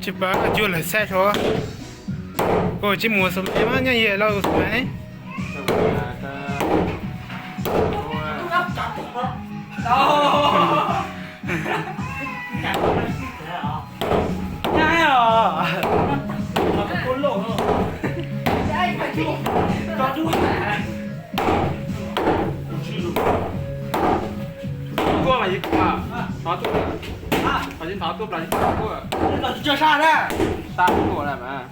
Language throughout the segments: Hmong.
Tsis paub cuag lawv saib rau. Koj tsis mus xub me mas nyob yam lauj xub me ne. Tuaj mas yus, thov tuaj, thov tsis thov tuaj plas tsis tuaj. Tsis tso sab na. Tag tuaj na mas.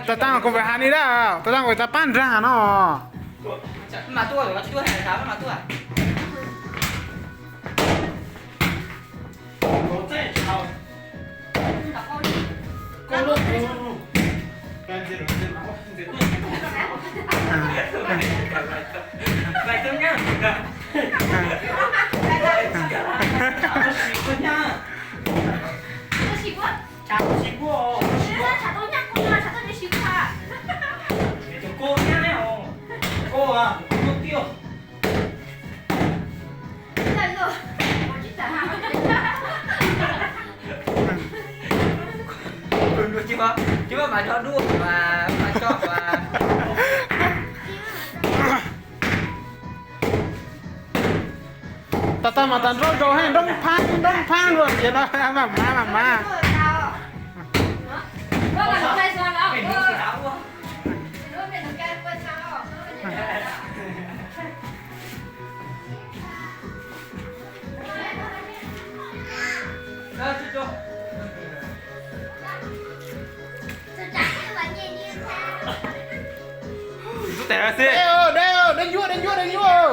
Tau tag kuv pab has li dab, tau tag kuv tau pab nrag no. Tau tag mas tas nroj zaus he nroj phaab nroj phaab luaj ces no mas mas mas mas. Tus tes xwb. Dej, dej, dej nyuaj, dej nyuaj, dej nyuaj.